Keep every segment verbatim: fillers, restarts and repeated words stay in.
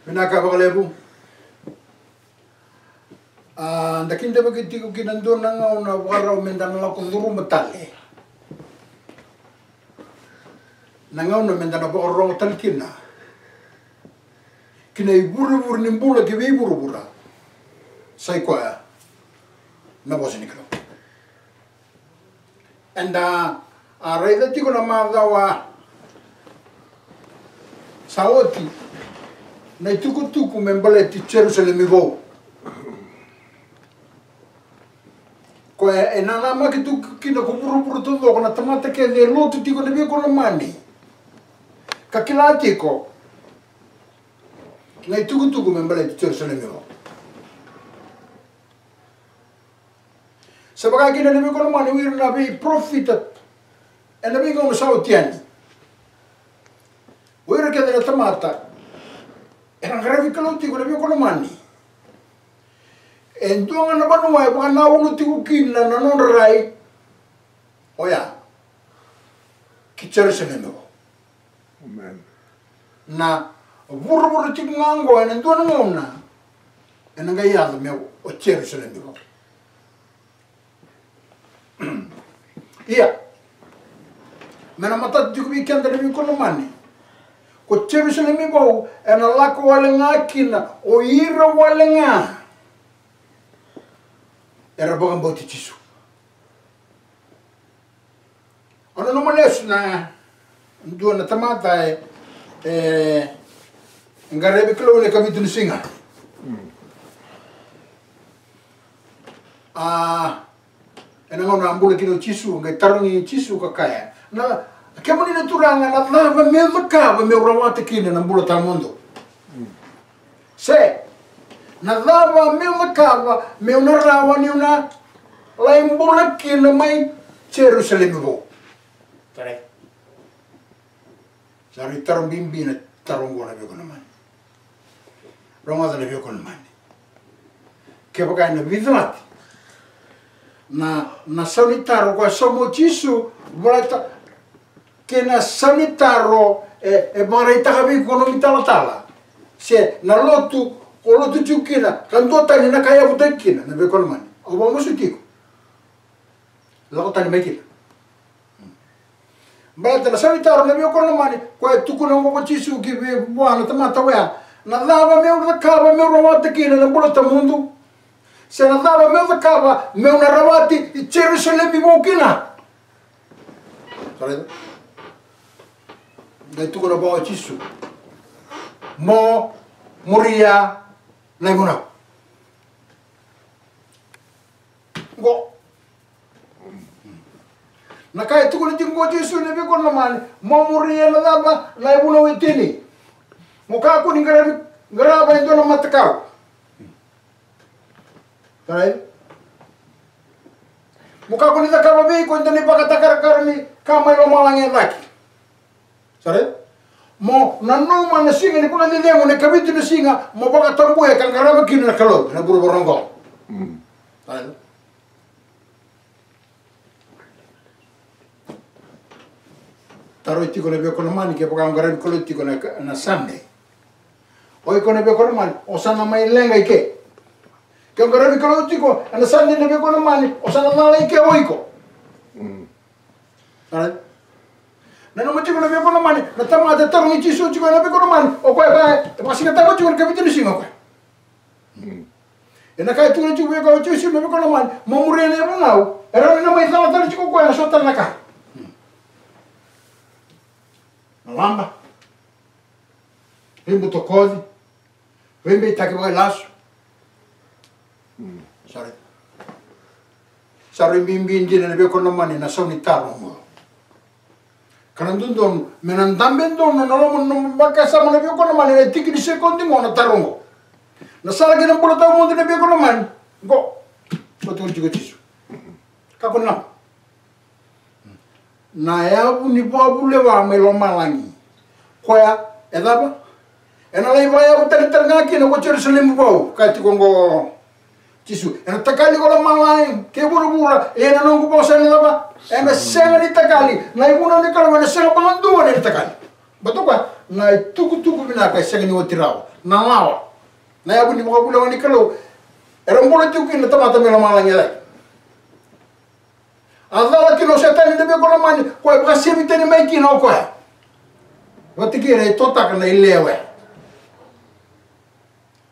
Vinaka vakalevu. A, da kidavaki tiko kina dua na gauna vakarau me da na lako curuma tale. Na gauna me da na vakarorogo tale kina ki na ivurevure ni bula ki vei vuravura. Sa i koya na vosa ni Kalou. Eda a raica tiko na macawa sa oti na itukutuku me baleti Jerusalemi vou. Koya e nanamaki tu kina ko vuravura taucoko, na tamata kece e lotu tiko na veikonamani ka kila tiko na itukutuku me baleti Jerusalemi vou. Sa vaka kina na veikonamani o ira na veiparofita ena veigauna sa oti yani. O ira kece na tamata era qaravi Kalou tiko na veikonamani. E dua ga na vanua e vakanananu tiko kina na nodra rai, oya ki Jerusalemi vou. Amen. Na vuravura tiko ga oqo ena dua na gauna ena qai yaco me o Jerusalemi vou. Ia, me na matata tiko vei keda na veikonamani, ko Jerusalemi vou ena lako wale ga kina o ira wale ga era vakabauti Jisu. Au nanuma lesu na dua na tamata e, e qaravi Kalou ena ikavitu ni siga. A, ena gauna a bula kina o Jisu, qai tarogi Jisu ka kaya, na, kemuni na Turaga, na cava meu cakava meu rawata kina na bula tawamudu? Se na cava meu cakava meu na rawa niu na lai bula kina mai Jerusalemi vou? Tarai. Sa rui taro bibi na taro oqo na veikonamani. Rogoca na veikonamani. Kevaka ena veicalati na, na sau ni taro ko e sauma o Jisu, volata kei na sau ni taro e, e vakaraitaka vei iko na nomu italatala, se na lotu ko lotu tiko kina, ka duatani na ka e yavutaki kina na veikonamani, au vakamasuti iko, lako tani mai kina. Baleta na sau ni taro na veikonamani, koya e tukuna oqo ko Jisu ki vei, vua na tamata oya, na cava meu cakava meu rawata kina na bula tawamudu? Se na cava meu cakava meu na rawati Jerusalemi vou kina? Sa raica? Qai tukuna vua o Jisu, mo muria na ivunau. Qo na ka e tukuna tiko qo o Jisu na veikonamani, mo muria na cava? Na ivunau e tini. Mo kakua ni qaravi, qarava e dua na matakau. Tarai. Mo kakua ni cakava vei iko e dua na ivakatakarakara ni ka mai lomalagi e cake. Sa raica? Mo nanuma na siga ni Vakacecegu, na ikavitu ni siga, mo vakatabuya ka qarava kina na Kalou ena vuravura oqo. Mm. Sa raica? Tarogi tiko na veikonamani kevaka o qaravi Kalou tiko na, na Sunday. O iko na veikonamani, o sa na mai leqa i ke. Ke o qaravi Kalou tiko ena Sunday na veikonamani, o sa na cala i ke o iko. Mm. Alright. Nanuma tiko na veikonamani, na tamata e tarogi Jisu tiko ena veikonamani, o koya e vakasigataka tiko na ikavitu ni siga o koya. Mm. Ena ka e tukuna tiko vei koya o Jisu na veikonamani, mo muria na ivunau, e rawa ni na mai cala tale tiko o koya ena so tale na ka. Mm. Na laba, veibotokoci, veibeitaki vakailasu. Mm. Sorry. Sa rui bibi dina na veikonamani na sau ni taro oqo. Ka na dodonu me na dabe donu na loma ni nomu vakasama na veikonamani ena tiki ni sekodi oqo na taro oqo. Na sala ki na bula tawamudu na veikonamani. Qo. Qo tukuni tiko o Jisu. Kakua ni lako. Na yavu ni vakavulewa mai lomalagi. Koya e cava? Ena lai vakayavutaki tale ga kina ko Jerusalemi vou, kaya tiko oqo Jisu. Ena takali ko lomalagi kei vuravura, ia na noqu vosa ena cava? Ena sega ni takali. Na ivunau ni Kalou ena sega vakadua ni takali. Baleta o koya na itukutuku vinaka e sega ni oti rawa. Na lawa, na yavu ni vakavulewa ni Kalou, era bula tiko kina na tamata mai lomalagi e cake. A cala kina o Setani na veikoromani, koya e vakasevi tani mai kina o koya. Vata kei ira e totaka na ilewe.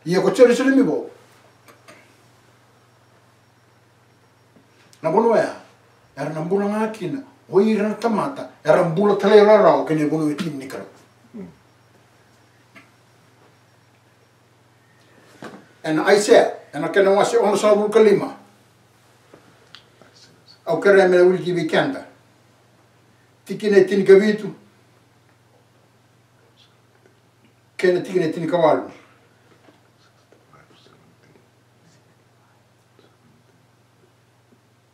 Ia ko Jerusalemi vou, na vanua ya era na bula ga kina o ira na tamata era bula talairawarawa kei na vanua e tini ni Kalou. Ena Aisea, ena kena wase onosagavulu ka lima. Au kerea me na wiliki vei keda. Tikina e tinikavitu kei na tikina e tinikawalu.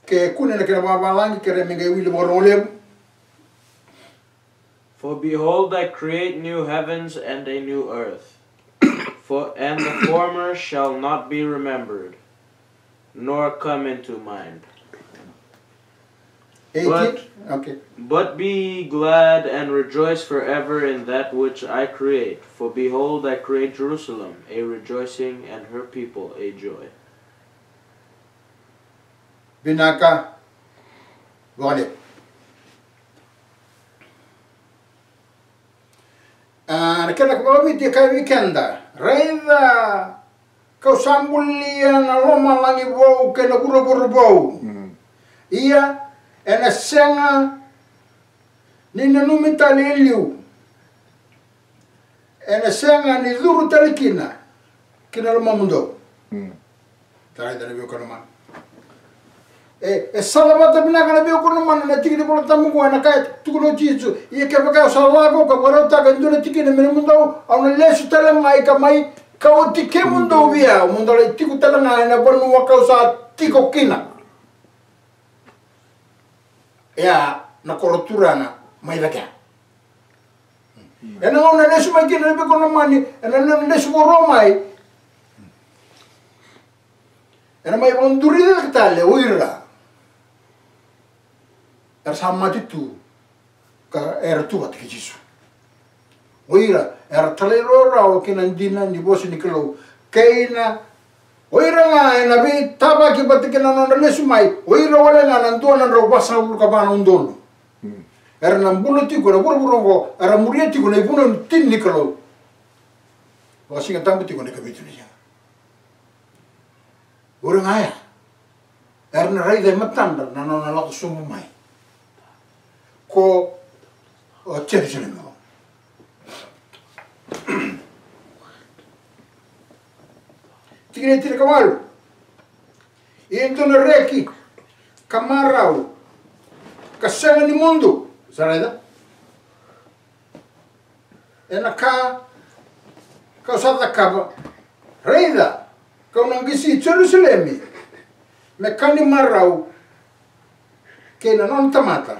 Ke kune na kena vakavalagi, kerea me qai wili vakarogo levu. For behold, I create new heavens and a new earth, for and the former shall not be remembered, nor come into mind. Eighteen? But, okay. But be glad and rejoice forever in that which I create. For behold, I create Jerusalem a rejoicing, and her people a joy. Vinaka vakalevu. A, na kena vakaviti e kaya vei keda, raica, kau sa bulia na lomalagi vou kei na vuravura vou. Mm. Ia, ena sega ni nanumi tale e liu, ena sega ni curu tale kina ki na lomamudou. Mm. Sa raica na veiwekani lomani. E, e sala vata vinaka na veiwekani lomani na tiki ni Vola Tabu qo, ena kaya, tukuna o Jisu, ia kevaka au sa lako ka vakarautaka e dua na tikina me nomudou, au na lesu tale mai ka mai kauti kemudou vei au, mo dou lai tiko tale ga ena vanua kau sa tiko kina. Ia na koro turaga mai cake ya. Ena gauna e lesu mai kina na veiwekani lomani, ena, ena lesu vakarogo mai, ena mai vakaduri cake tale o ira era sa mate tu ka era tu vata kei Jisu. O ira era talairawarawa ki na dina ni vosa ni Kalou, kei na, o ira ga ena veitavaki vata kei na nona lesu mai, o ira wale ga na dua na drau vasagavulu ka va na udolu. Mm. Era na bula tiko ena vuravura oqo, era muria tiko na ivunau tini ni Kalou. Vakasiga Tabu tiko na ikavitu ni siga. O ira ga ya era na raica e matadra na nona lako sobu mai ko, o Jerusalemi. Tikina e tinikawalu. Ia e dua na reki ka marau ka sega ni mudu. Sa raica? Ena ka kau sa cakava, raica, kau na qisi Jerusalemi me ka ni marau kei na nona tamata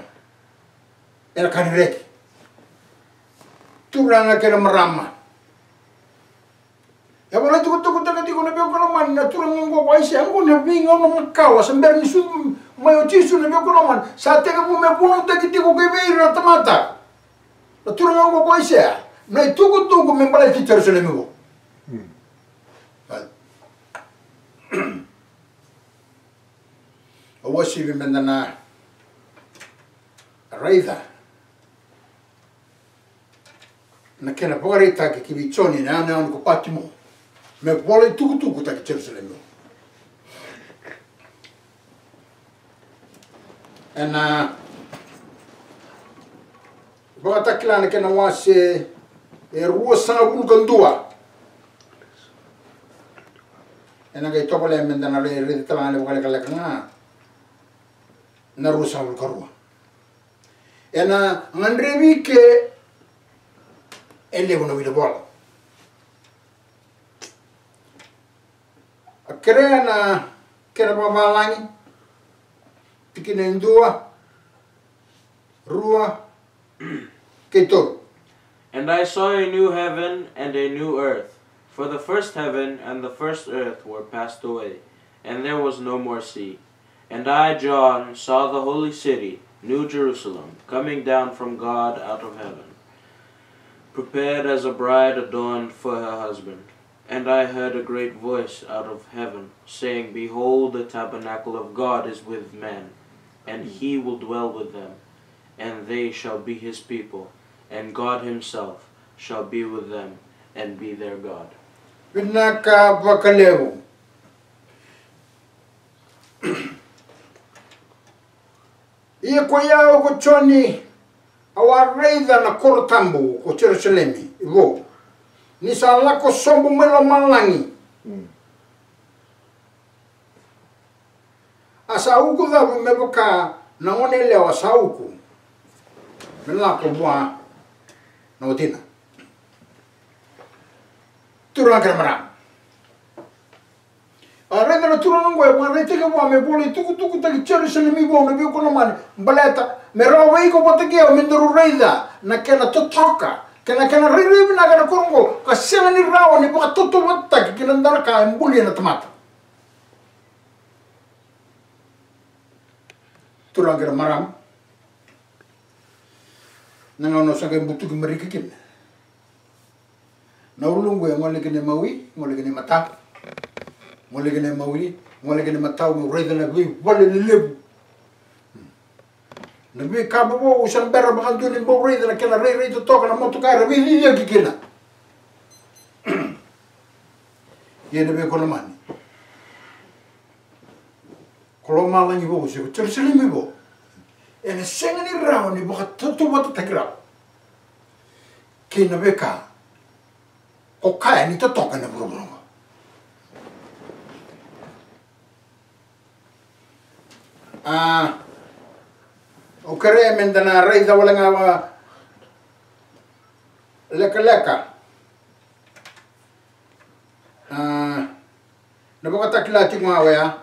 ena ka ni reki. Turaga kei na marama. E volai tukutukutaka tiko na veiwekani lomani na turaga oqo ko Aisea, oqo na veigauna makawa, sa bera ni sucu mai o Jisu na veiwekani lomani, sa tekivu me vunautaki tiko ki vei ira na tamata. Na turaga oqo ko Aisea, na itukutuku me baleti Jerusalemi vou. Hmm. Au a sivi meda na raica na kena vakaraitaki ki vei Joni na yanuyanu ko Patimo me volai tukutukutaki Jerusalemi. Ena Vakatakila na kena wase e ruasagavulu ka dua. Ena qai tovolea meda na raica tale ga na vakalekaleka ga na ruasagavulu ka rua. Ena gadrevi ke e levu na wili vola. A kerea na kena vakavalagi, tikina e dua, rua, kei tolu. And I saw a new heaven and a new earth, for the first heaven and the first earth were passed away, and there was no more sea. And I, John, saw the holy city, New Jerusalem, coming down from God out of heaven, prepared as a bride adorned for her husband. And I heard a great voice out of heaven, saying, Behold, the tabernacle of God is with men, and he will dwell with them, and they shall be his people, and God himself shall be with them and be their God. Vinaka vakalevu. Ia ko i au ko Joni, au a raica na koro tabu ko Jerusalemi vou, ni sa lako sobu mai lomalagi. Mm. A sa uku cavu me vaka na gone yalewa sa uku me lako vua na watina. Turaga kei na marama. A raica na turaga oqo e vakaraitaki vua me volai tukutukutaki Jerusalemi vou, na veiwekani lomani, baleta me rawa vei iko vata kei au me daru raica na kena totoka kei na kena rairai vinaka na koro oqo, ka sega ni rawa ni vakatautauvatataki ki na dua na ka e bulia na tamata. Turaga kei na marama, na gauna au sa qai butuki marika kina, na uluqu e gole kina imawi, gole kina imatau, gole kina imawi, gole kina imatau, meu raica na veivale lelevu. Na veika vovou au sa bera vakadua ni bau raica, na kena rairai totoka, na motoka era veiciciyaki kina. Ia na veiwekani lomani, ko lomalagi vou se ko Jerusalemi vou, ena sega ni rawa ni vakatautauvatataki rawa kei na veika ko kaya ni totoka ena vuravura oqo. A, au kerea me da na raica wale ga vakalekaleka. A, na Vakatakila tiko ga oya.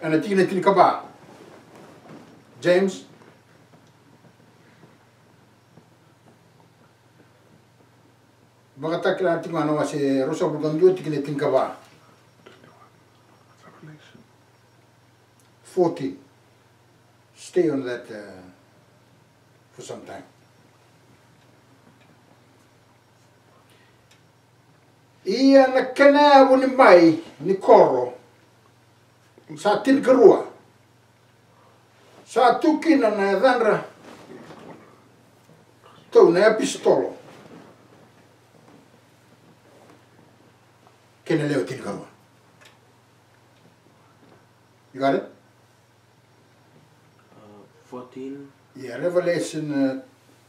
Ena tikina tinikava. James. Vakatakila tiko ga na wase ruasagavulu ka dua, tikina tinikava. Fourteen. Stay on that, uh, for some time. Ia na kena yavu ni bai ni koro sa tinikarua, sa tu kina na yacadratou na iapositolo kei na lewe tinikarua. You got it? Uh, fourteen. Yeah, Revelation, uh,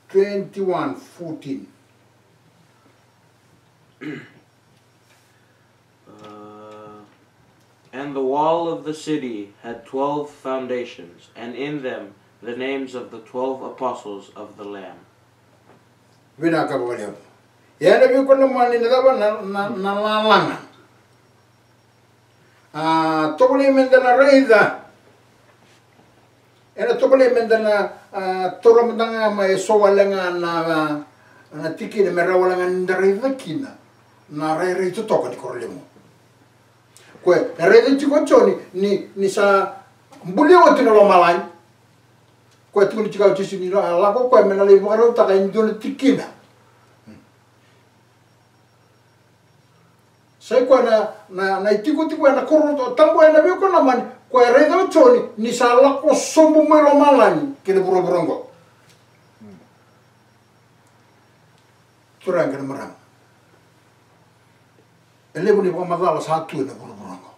twenty-one fourteen. Uh, and the wall of the city had twelve foundations, and in them the names of the twelve apostles of the Lamb. Vinaka vakalevu. Ia na veiwekani lomani, na cava na, na, na lalaga. A, tovolei me da na raica. Ena tovolei me da na, a, taura mada ga mai eso wale ga na, na tikina me rawa wale ga ni da raica kina na rairai totoka ni koro levu. Koya e raica tiko o Joni ni, ni sa bulia oti na lomalagi. Koya tukuni tiko o Jisu ni lako o koya me na lai vakarautaka e dua na tikina. Sa i koya na, na, na itikotiko ena koro tabu ena veiwekani lomani, koya e raica o Joni ni sa lako sobu mai lomalagi kei na vuravura oqo. Turaga kei na marama, e levu ni vakamacala sa tu ena vuravura oqo.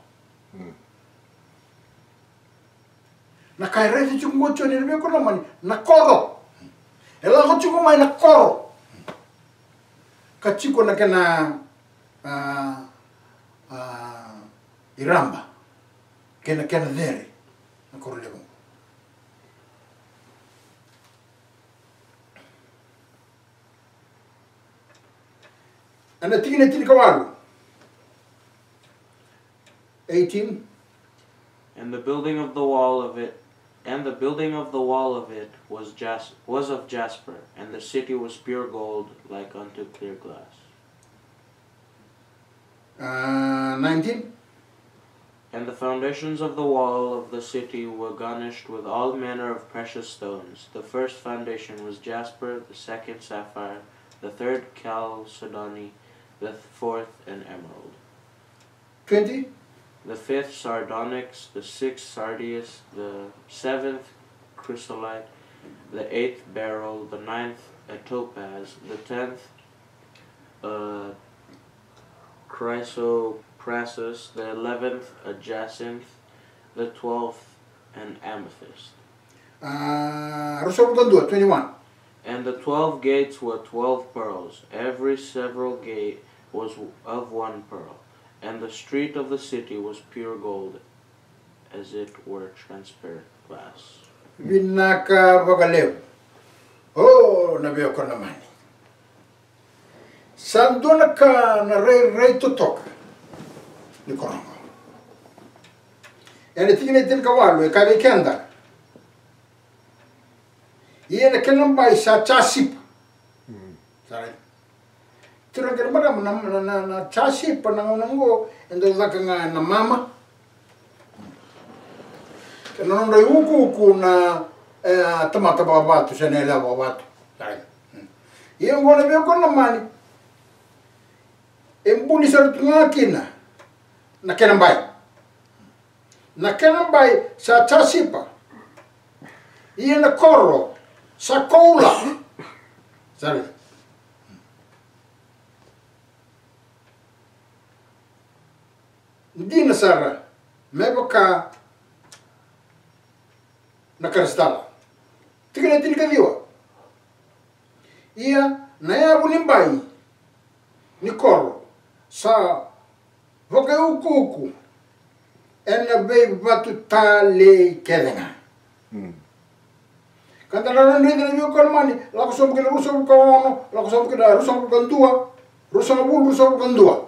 Na ka e raica tiko qo o Joni ena veiwekani lomani, na koro. E lako tiko mai na koro ka tiko na kena, a, a, iraba kei na kena cere, na koro levu. Ena tikina tinikawalu. Eighteen. And the building of the wall of it, and the building of the wall of it was jas-, was of jasper, and the city was pure gold, like unto clear glass. Uh, nineteen. And the foundations of the wall of the city were garnished with all manner of precious stones. The first foundation was jasper, the second sapphire, the third chalcedony, the fourth an emerald. Twenty. The fifth sardonyx, the sixth sardius, the seventh chrysolite, the eighth beryl, the ninth a topaz, the tenth a chrysoprasus, the eleventh a jacinth, the twelfth an amethyst. Ah, ruasagavulu ka dua, twenty-one. And the twelve gates were twelve pearls, every several gate was of one pearl, and the street of the city was pure gold, as it were transparent glass. Vinaka vakalevu. O, na veiwekani lomani. Sa dua na ka na rairai totoka ni koro oqo. Ena tikina e tinikawalu e kaya vei keda, ia na kena bai sa jasipa. Sa raica. Turaga kei na marama, na, na, na, na jasipa na gauna oqo e dau caka ga na mama. Kei na nodra iukuuku na, e, tamata vakavatu se na yalewa vakavatu. Ia oqo na veiwekani lomani, e buli sara tu ga kina na kena bai. Na kena bai sa jasipa. Ia na koro sa koula. Sa raica. Dina sara me vaka na karisitala. Tikina e tinikaciwa. Ia na yavu ni bai ni koro sa vakaiukuuku ena veivatu talei kece ga. Ka da na raica na veiwekani lomani, Lako Sobu kei na ruasagavulu ka ono, Lako Sobu kei na ruasagavulu ka dua, ruasagavulu, ruasagavulu ka dua.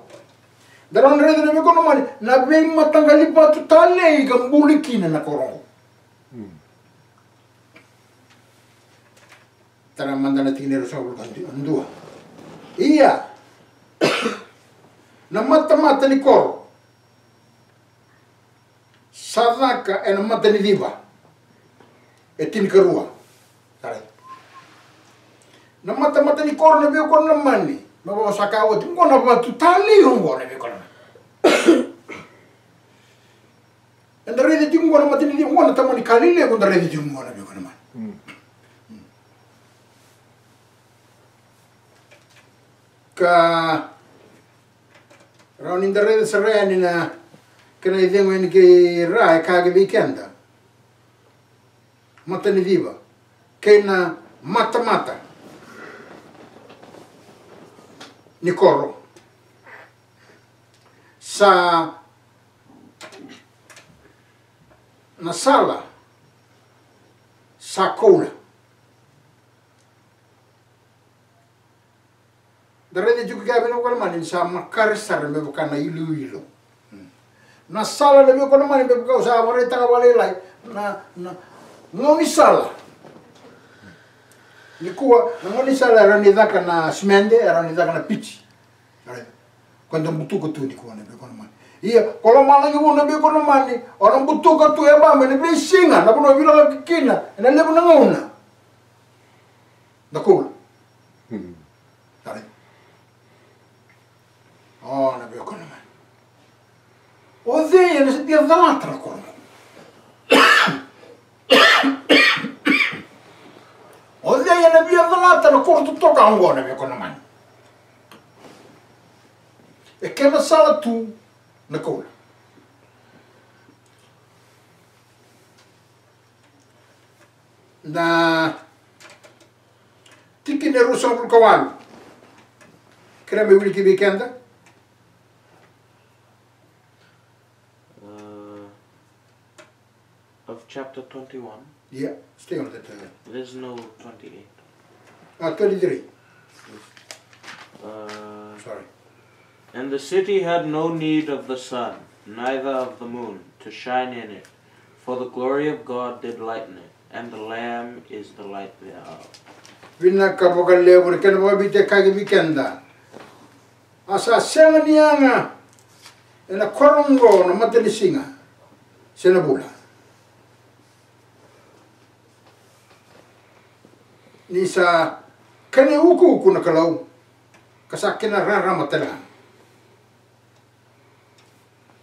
Da na raica na veiwekani lomani na veimataqali vatu talei ka buli kina na koro oqo. Tara mada na tikina e ruasagavulu ka dua. Ia na matamata ni koro sa caka ena mata ni civa e tinikarua. Sa raica. Na matamata ni koro na veiwekani lomani, me vaka au sa kaya oti, oqo na vatu talei oqo na veiwekani lomani. Eda raica tiko oqo na mata ni civa, oqo na tama ni ka lelevu eda raica tiko oqo na veiwekani lomani. Ka rawa ni da raica sara yani na kena icegu yani kei ra e kaya vei keda. Mata ni civa kei na matamata ni koro sa na sala sa koula. Da raica tiko kea vei na veiwekani lomani ni sa makare sara me vaka na iloilo. Na sala na veiwekani lomani me vaka au sa vakaraitaka vakalailai na, na gaunisala. Nikua na gaunisala e rawa ni caka na simede, e rawa ni caka na piti. Ko da butuka tu nikua na veiwekani lomani. Ia ko lomalagi vou na veiwekani lomani, o na butuka tu e vaka mai na veisiga na vanua e veilakoyaki kina ena levu na gauna. Na koula. Sa raica. O na veiwekani lomani. O cei ena via calata na koro? O cei ena via calata na koro totoka oqo na veiwekani lomani? E kena sala tu na koula. Na tikina e ruasagavulu ka walu. Kerea me wiliki vei keda. Uh, of chapter twenty-one. Yeah, stay on that. Uh, There's no twenty-eight. Uh, twenty-three. Uh, Sorry. And the city had no need of the sun, neither of the moon, to shine in it, for the glory of God did lighten it, and the Lamb is the light thereof. Vinaka vakalevu na kena vakaviti e kaya vei keda. A sa sega ni yaga ena koro oqo na matanisiga. se na vula. Ni sa kena iukuuku na Kalou, ka sa kena rarama tale ga,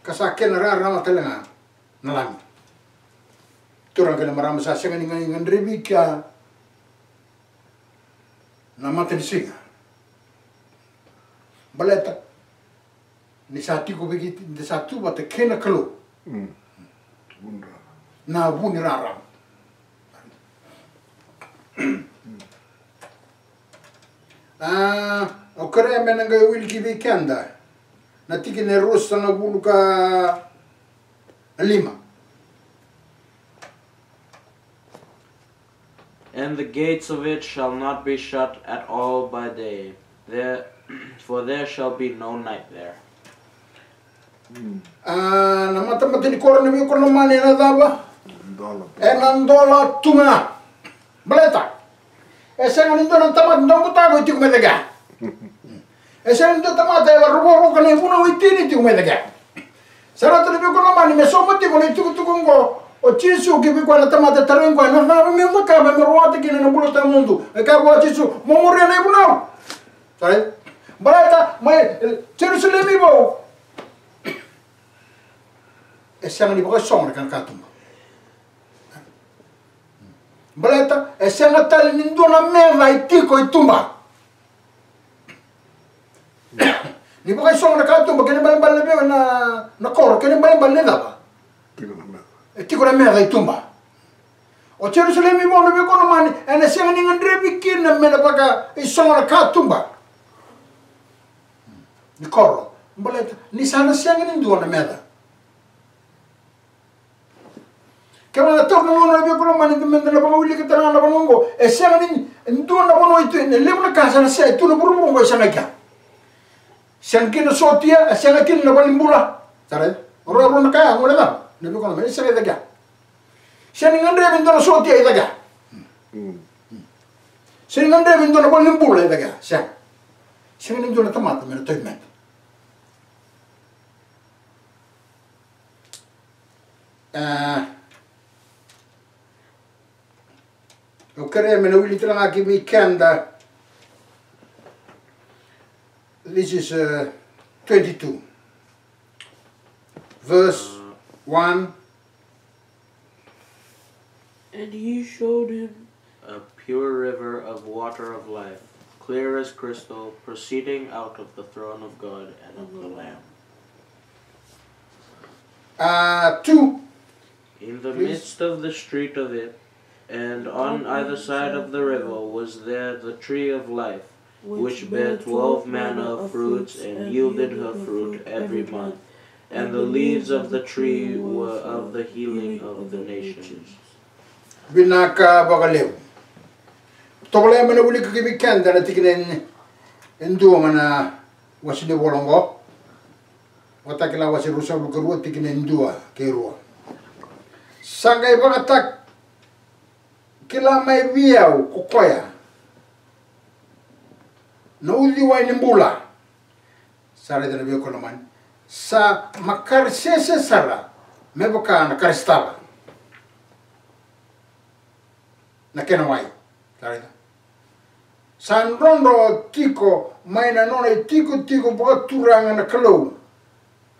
ka sa kena rarama tale ga na lami. Turaga kei na marama, sa sega ni ga-, gadrevi kea na matanisiga. Baleta ni sa tiko vei keda, ni sa tu vata kei na Kalou. Mm. Vuni rarama. Na vuni rarama. A, au kerea me na qai wiliki vei keda na tikina e ruasagavulu ka lima. And the gates of it shall not be shut at all by day, there, for there shall be no night there. A, na matamata ni koro, na veikoromani, ena cava? Dola tu. Ena dola tu ga. Baleta e sega ni dua na tamata dau butako e tiko mai cake. E sega ni dua na tamata e vakarokoroka na ivunau e tini e tiko mai cake. Sa rauta, na veikoromani, me sauma tiko na itukutuku oqo o Jisu ki vei koya na tamata, tarogi koya, na cava meu cakava me rawata kina na bula tawamudu? E kaya vua o Jisu, mo muria na ivunau. Sa raica? Baleta mai, e, Jerusalemi Vou e sega ni vakaisogo na kena katuba. Baleta e sega tale ni dua na meca e tiko i tuba. Ni vakaisogo na katuba, kena ibalebale na vei na, na koro, kena ibalebale na cava? Tiko na meca. E tiko na meca i tuba. O Jerusalemi Vou, na veikoromani, ena sega ni gadrevi kina me na vakaisogo na katuba ni koro. Baleta ni sa na sega ni dua na meca. Kevaka na taura na gauna, na veikoromani, meda na vakawilika tale ga na vanua oqo, e sega ni dua na vanua e tu, e levu na ka sa na sega, e tu na vuravura oqo, e sega i kea. Sega kina na sotia, e sega kina na valenibula. Sa raica? Ruarua na ka ya, gole ga na veikoromani, e sega i cake. Sega ni gadrevi e dua na sotia i cake. Mm. Sega ni gadrevi e dua na valenibula i cake. Sega. Sega ni dua na tamata me na tauvi meda. A, au kerea me na wili tale ga ki vei keda. This is, uh, twenty-two, verse one. And he showed him a pure river of water of life, clear as crystal, proceeding out of the throne of God and of the Lamb. Uh, two. In the midst of the street of it, and on either side of the river, was there the tree of life, which bare twelve manner of fruits, and yielded her fruit every month. And the leaves of the tree were of the healing of the nations. Vinaka vakalevu. Tovolea me na wilika ki vei keda na tikina e dua mai na wase ni vola oqo. Vakatakila wase ruasagavulu ka rua, tikina e dua kei rua. Sa qai vakatakila mai vei au ko koya na uciwai ni bula. Sa raica, na veikoromani, sa makare sese sara me vaka na karisitala na kena wai. Sa raica? Sa drodro tiko mai na nona itikotiko vakaturaga na Kalou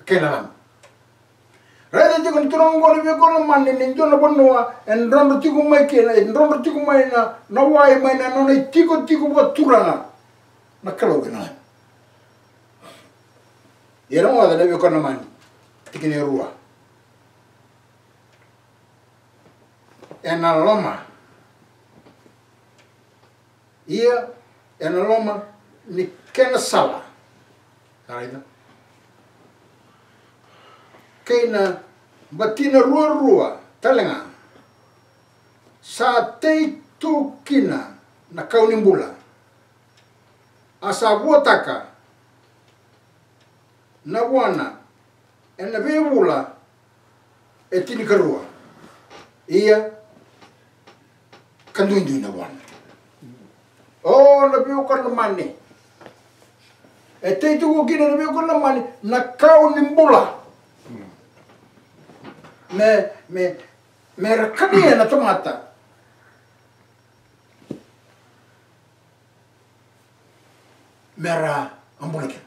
kei na Lami. Raica tiko na turaga oqo, na veikoromani, ni dua na vanua e drodro tiko mai kina, e drodro tiko mai na, na wai mai na nona itikotiko vakaturaga na Kalou kei na Lami. Ia na oca, na veikoromani, tikina e rua. Ena loma. Ia ena loma ni kena sala. Sa raica? Kei na batina ruarua tale ga. Sa tei tu kina na kau ni bula. A sa vuataka na vuana ena veivula e tinikarua. Ia ka duidui na vuana. O, na veikoromani, e tei tu kina, na veikoromani, na kau ni bula. Me, me, me ra kania na tamata. Me ra a bula kina.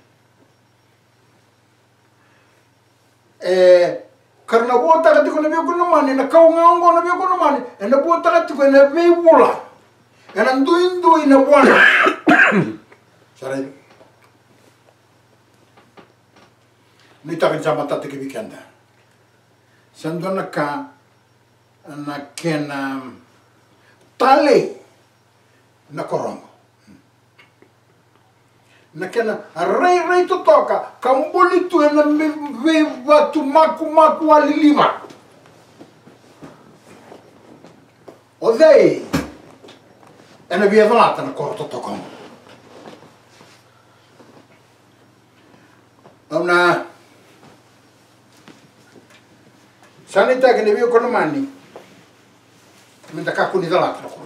E, ka ra na vuataka tiko na veikonamani, na kau ga oqo na veikonamani, e na vuataka tiko e na veivula. E na duidui na vuana. Sa raica. Nuitaka ni sa matata ki vei keda. Sa dua na ka na kena talei na koro oqo. Na kena rairai totoka ka buli tu e na me-, veivatu makumaku a liliva. O cei e na via calata na koro totoka oqo? Au na sa nuitaki na veikonamani me da kakua ni calata na koro.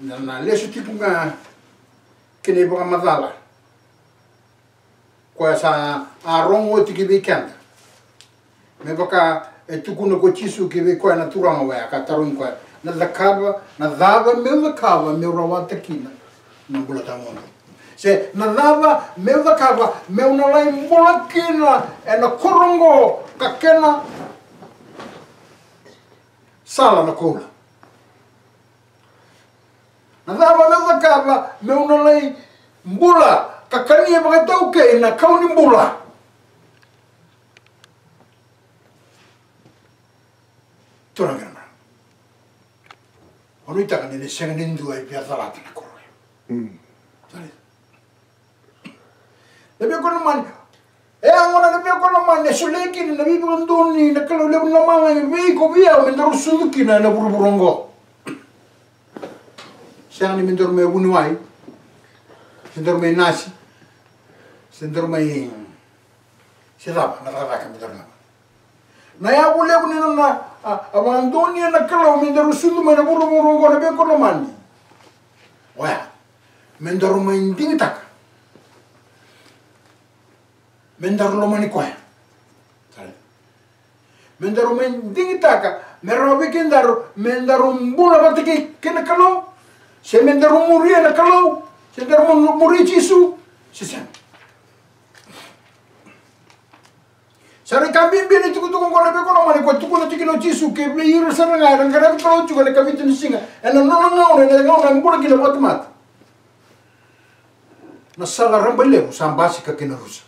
Na, na lesu tiko ga kei na ivakamacala koya sa a rogo oti ki vei keda. Me vaka e tukuna ko Jisu ki vei koya na turaga oya, ka tarogi koya, na cakava, na cava meu cakava meu rawata kina na bula tawamudu? Se na cava meu cakava meu na lai bula kina e na koro oqo ka kena sala na koula? Na cava meu cakava meu na lai bula ka kania vakaitaukei na kau ni bula? Turaga kei na marama, au nuitaka ni na sega ni dua e via calata na koro ya. Mm. Sa raica. Na veikonamani. E a gona na veikonamani e solia kina na veivakadonui na Kalou levu na lomalagi vei iko vei au me daru sucu kina e na vuravura oqo. Sega ni me daru mai vuniwai, se daru mai nasi, se daru mai, se cava na cakacaka me daru na. Na yavu levu ni nona, a, a vakadonuya na Kalou me daru sucu mai na vuravura oqo na veikonamani. Oya, me daru mai digitaka me daru lomani koya. Me daru mai digitaka me rawa vei kedaru me daru bula vata kei, kei na Kalou, se me daru muria na Kalou, se daru mu-, muria Jisu, se sega. Sa rui ka bibi ni tukutuku oqo na veikonamani, koya tukuna tiko kina o Jisu kei vei ira sara ga era qaravi Kalou tiko ena ikavitu ni siga, ena nona gauna, ena gauna e bula kina vakatamata. Na sala rabailevu sa basika kina rusa.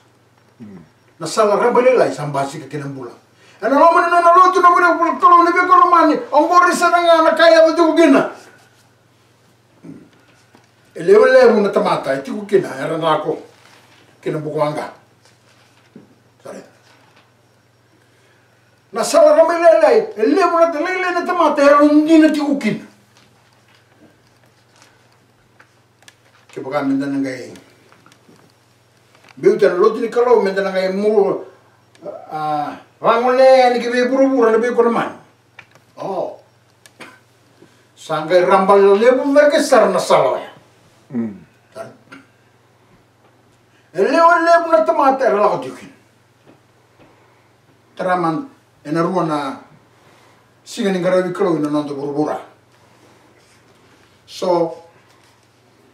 Na sala rabailailai sa basika kina bula. Ena loma ni nona lotu na veivuravura, Kalou na veikonamani, oqori sara ga na ka e yaco tiko kina. E levulevu na tamata e tiko kina era lako kina bukawaqa. Sa raica. Na sala rabailailai, e levu na ta-, lailai na tamata e yalodina tiko kina. Kevaka meda na qai biuta na lotu ni Kalou, meda na qai mu, a, vagolea yani ki vei vuravura na veikonamani. O. Sa qai raba levu cake sara na sala oya. Mm. Sa raica. E levu, e levu na tamata era lako tiko kina. Tara mada, ena rua na siga ni qaravi Kalou ena noda vuravura. So,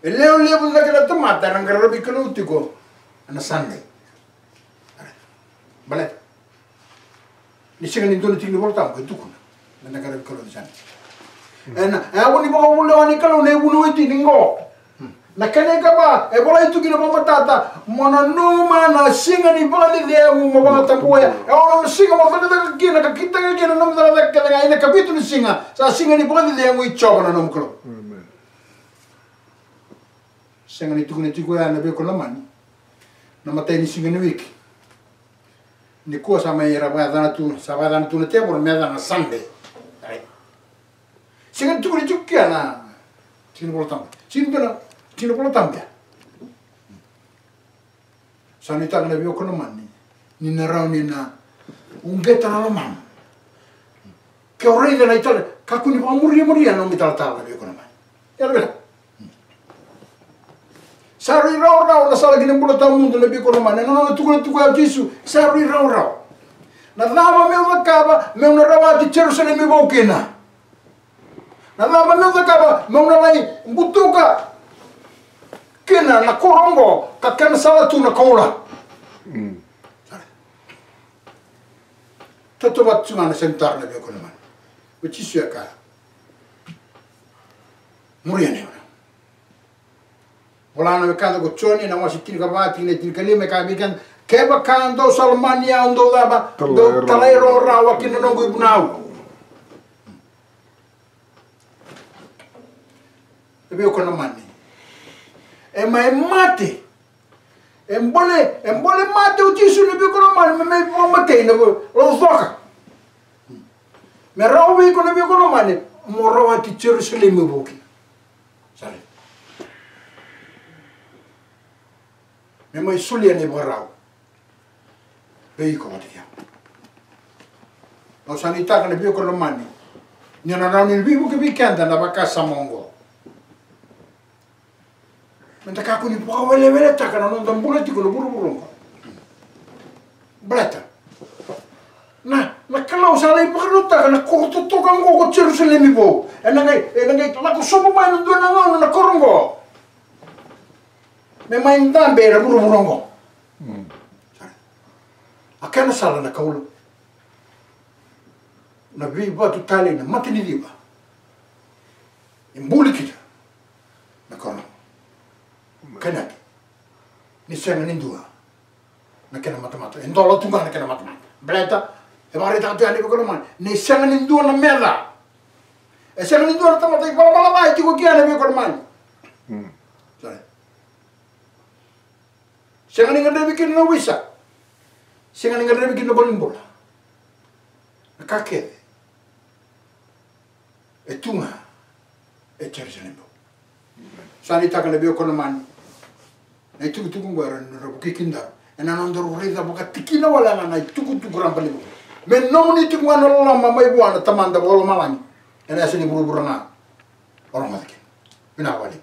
e levu, levu cake na tamata era qaravi Kalou tiko ena Sunday. Baleta ni sega ni dua na tiki ni Vola Tabu e tukuna meda qaravi Kalou ena Sunday. Ena, e yavu ni vakavuvuli ni Kalou na ivunau e tini qo. Na kena ikava e volai tu kina vakamatata, mo nanuma na siga ni vakacecegu mo vakatabuya. E ono na siga mo cakacaka kina ka kitaka kina na nomu cakacaka kece ga. Ena ikavitu ni siga sa siga ni vakacecegu i Jiova na nomu Kalou. Amen. Sega ni tukuna tiko ya na veikonamani na imatai ni siga ni wiki. Nikua sa mai ra vakayacana tu, sa vakayacana tu na tevoro me yacana na Sunday. Right. Sega ni tukuni tiko kea na tiki ni Vola Tabu. Sega ni dua na tiki ni Vola Tabu ya. Sa nuitaka na veikonamani ni na rawa ni na uqeta na lomamu. Ke o raica na itala, kakua ni vakamurimuria na nomu italatala na veikonamani. Ia na vela. Sa rui rawarawa na sala ki na bula tawamudu na veiwekani lomani, na nona tukuna tiko o Jisu, sa rui rawarawa. Na cava meu cakava meu na rawati Jerusalemi vou kina? Na cava meu cakava meu na lai butuka kina na koro oqo ka kena sala tu na koula? Tautauvata tu ga na senitara na veiwekani lomani. O Jisu e kaya, muria na ivunau. Vola na wekada ko Joni na wase tinikava, tikina e tinikalima, e kaya vei keda, kevaka dou sa lomani au, dou cava? Dou talairawarawa ki na noqu ivunau. Na veiwekani lomani, e mai mate. E bole, e bole mate o Jisu na veiwekani lomani, me mai vakamatei na laucoka. Me rawa vei iko na veiwekani lomani mo rawati Jerusalemi vou kina. Sara. Me mai solia na ivakarau vei iko vata kei au. Au sa nuitaka na veiwekani lomani ni na rawa ni veivuke vei keda na vakasama oqo. Meda kakua ni vakaweleweletaka na noda bula tiko na vuravura oqo. Baleta na, na Kalou sa lai vakarautaka na koro totoka oqo ko Jerusalemi vou. Ena qai, ena qai lako sobu mai na dua na gauna na koro oqo me mai dabe ena vuravura oqo. A kena sala na koula, na veivatu talei, na mataniciva. E buli kina na koro. Kainaki ni sega ni dua na kena matamata. E dola tu ga na kena matamata. Baleta e vakaraitaka tu yani veiwekani lomani ni sega ni dua na meca. E sega ni dua na tamata ivalavala ca e tiko kina veiwekani lomani. Sara. Sega ni gadrevi kina na wisa. Sega ni gadrevi kina na valenibula. Na ka kece e tu ga e Jerusalemi. Sa nuitaka na veiwekani lomani, na itukutuku oqo era na vukei kedaru ena nodaru raica vakatikina wale ga na itukutuku rabailevu. Me nomuni tiko ga na loloma mai vua na Tamada vakalomalagi ena yasa ni vuravura ga o rogoca kina. Vinaka vakalevu.